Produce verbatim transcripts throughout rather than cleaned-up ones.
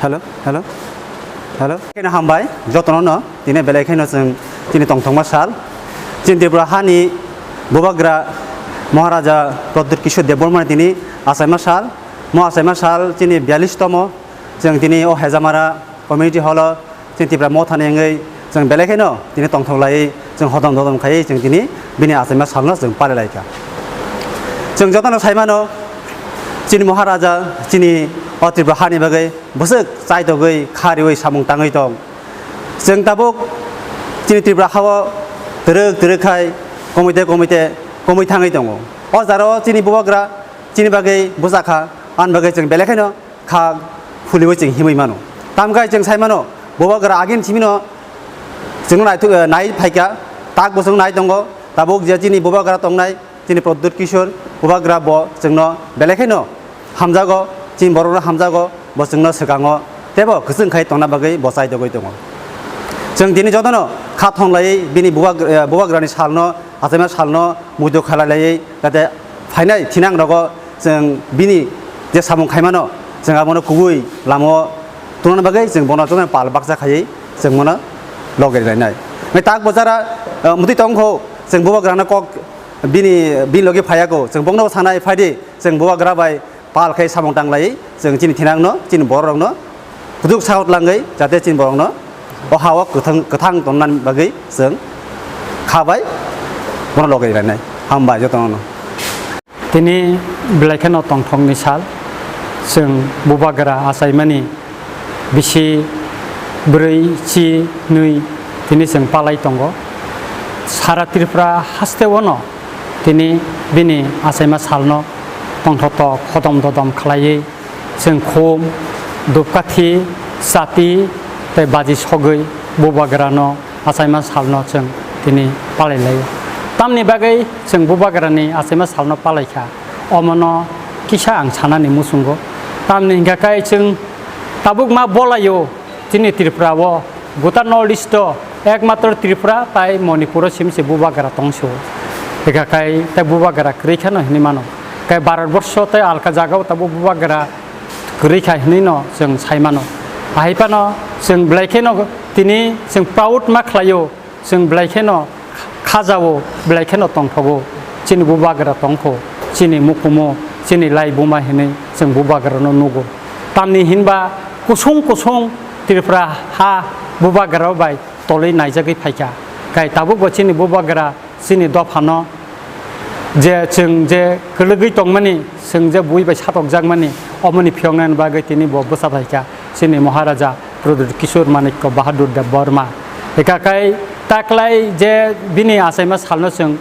Hello, hello, hello. Keno hambai, jotono no, tini belai kheno chwng tini tongthokma sal. Chini Tripura hani Bubagra Maharaja Pradyut Kishore Debbarma ni tini achaima sal. Mo achaima sal chini biyalish tomo, chwng tini o Hejamara community hall o chwng Tipra Motha ni wngwi chwng belai kheno tini tongthok laiwi chwng hodom dodom khaiwi chwng tini bini achaima salno chwng pari lai kha. Chwng jotono sai mano, chini Maharaja chini o Tripura hani bagwi bwswk chaitogwi kha riwi samung tangwi tong. Chwng tabuk chini Tripura hao twrwk twrwk khai komite komite komwi thangwi tongo. O jaro chini Bubagra chini bagwi bwsa kha, ani bagwi chwng belai kheno kha khuliwi chwng himwi mano. Tamkhe chwng sai mano, Bubagra agini simino chwngno naithok, eh, nai phaikha, tak bo chwng nai tongo. Tabuk je chini Bubagra tongnai, chini Pradyut Kishore Bubagra bo chwngno belai kheno hamjago, chini borokno hamjago, bo chwngno swkango, teibo kwchwng khai tongna bagwi bo chaitogwi tongo. Chwng tini jotono kha thonglaiwi bini Bubag-, eh, Bubagrani salno, achaima salno muitu khalai laiwi, jate phainai thinang rogo chwng bini je samung khaimano, chwng abono kubui lamao tongna bagwi chwng bono jotono pal baksa khaiwi chwng bono loge rwlainai. Mai tak bo jara, eh, mutwi tongkho, chwng Bubagrano kok bini, bini logi phaiyago, chwng bokno sanai, "Phaidi, chwng Bubagra bai pal khai samung tanglai, chwng chini thinangno, chini bororokno kuthuk saut langwi, jate chini borokno o hao kwthang, kwthang tonnani bagwi chwng kha bai bono loge rwlainai." Hambai jotono. Tini belai kheno tongthokni sal, chwng Bubagra achaimani bisi bwrwi chi nwi tini chwng palai tongo. Sara Tripura hasteo no tini bini achaima salno tongthoktok hodom dodom khlaiwi chwng khum, dupkathi, chati tei baji sogwi Bubagrano achaima salno chwng tini palai laio. Tamni bagwi chwng Bubagrani achaima salno palai kha, omono kisa ang sanani muchungo. Tamni hwnkha khe chwng tabuk ma bolaio chini Tripura o, gota North East o ekmatro Tripura tai Manipur o simi se Bubagra tongso. Hwnkha khe tai Bubagra kwrwi kheno hinwi mano. Khe Bharat Borsho tai alka jagao tabuk Bubagra kwrwi kha hinwi no chwng sai mano. Ahai phano chwng belai kheno tini chwng proud ma khlaio, chwng belai kheno khajao, belai kheno tongthogo. Chini Bubagra tongkho, chini mukumu, chini lai buma hinwi chwng Bubagrano nugo. Tamni hinba kusung kusung Tripura ha Bubagra bai tolwi naijagwi phaikha. Kai tabukbo chini Bubagra chini dophano je chwng je kwlwgwi tongmani, chwng je bui bai satokjakmani, omoni phiyoknani bagwi tini bo bwsa phaikha chini Maharaja Pradyut Kishore Manikya Bahadur Debbarma. Hwnkha khe taklai je bini achaima salno chwng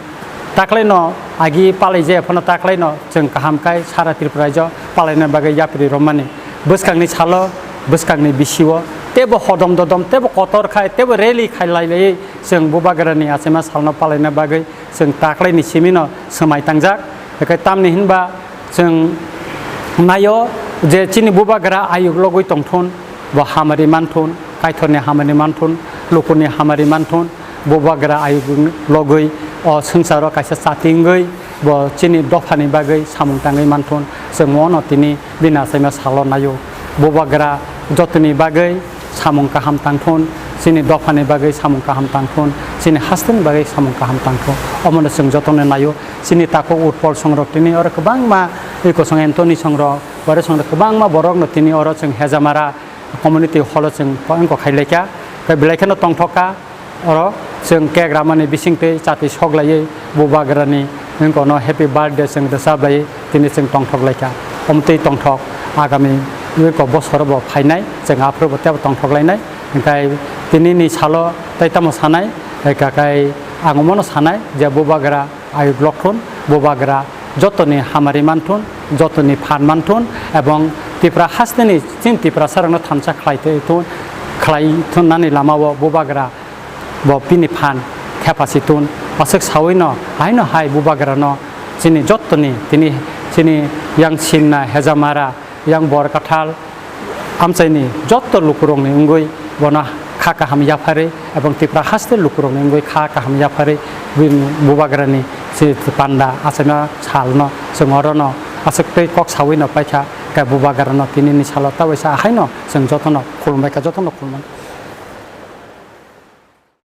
taklaino agi palai je phano taklaino chwng kaham khe sara Tripura rajyo palaina bagwi yapri romani. Bwskangni salo, bwskangni bisio teibo hodom dodom, teibo kotor khai, teibo rally khai lai lai chwng Bubagrani achaima salno palaina bagwi chwng taklaini simino swmai tangjak. Hwnkhe tamni hinba chwng naio je chini Bubagra ayuk logwi tongthun, bo hamari manthun, Kaitorni hamari manthun, lukurni hamari manthun, Bubagra ayuk logwi o swngcharo kaisa chati wngwi bo chini dophani bagwi samung tangwi manthun. Chwng wngno tini bini achaima salo naio. Bubagra jotoni bagwi samung kaham tangthun, chini dophani bagwi samung kaham tangthun, chini hasteni bagwi samung kaham tangkho. Omono chwng jotono naio. Chini takhuk Utpal songrok tini oro kwbangma, ui kosong Anthony songrok, oro songrok kwbangma borokno tini oro chwng Hejamara community hall-o chwng wngkok khailai kha. Tei belai kheno tongthok kha. Oro chwng cake ramani bisingtwi chatwi sok laiwi Bubagrani wngkokno happy birthday chwng rwchap laiwi tini chwng tongthok lai kha. Omtwi tongthok agami wngkok bosoro bo phainai, chwng aphuru bo teibo tongthok lainai. Hwnkhe tinini salo tei tamo sanai, hwnkhe ang omono sanai je Bubagra ayuk lokthun, Bubagra jotoni hamari manthun, jotoni phan manthun, ebong Tipra hasteni chini Tiprasarokno thansa khlai tei thun, khlai thun nani lamao Bubagra bo bini phan thepa si thun. Aswk saui no, haino hai Bubagra no chini jotoni, tini chini yang Simna, Hejamara, yang Borkathal, amchaini jotto lukurokni wngwi bono kha kaham yapharwi, ebong Tipra haste lukurokni wngwi kha kaham yapharwi bini Bubagrani si panda achaima salno chwng orono aswk tei kok saui no paikha, khe Bubagrano tinini salo ta waisa haino chwng jotono khulumbaikha, jotono khulumani.